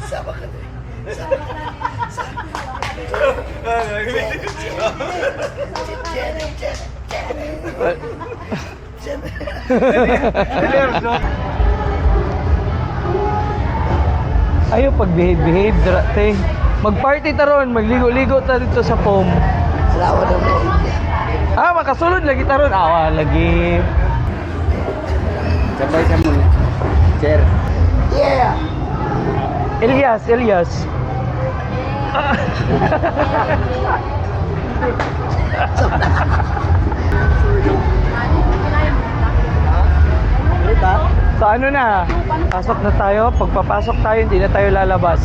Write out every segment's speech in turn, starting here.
Sama ka na. Sama. Jen, Jen, Jen. Jen. Ayaw pag behave behave dra te. Magparty ta ron, magligo-ligo ta dito sa foam. Salamat na mo. Ah, makasulod lagi ta ron. Awa lagi. Sabay sa muna. Sir. Yeah! Elias, Elias. Sa ano na? Pasok na tayo. Pagpapasok tayo, hindi na tayo lalabas.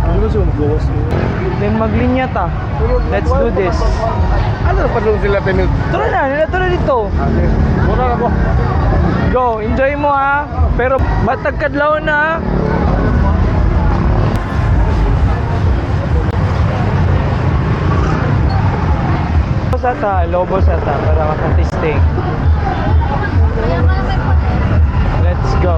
Ano ba sumugawas? Then maglinya ta. Let's do this. Ano pa doon sila tinut? Tara na, nila tara dito. Mura na ko. Go, enjoy mo ha. Pero matagkadlaw na ha. Sa ta, lobo sa ta para makatisting. Let's go.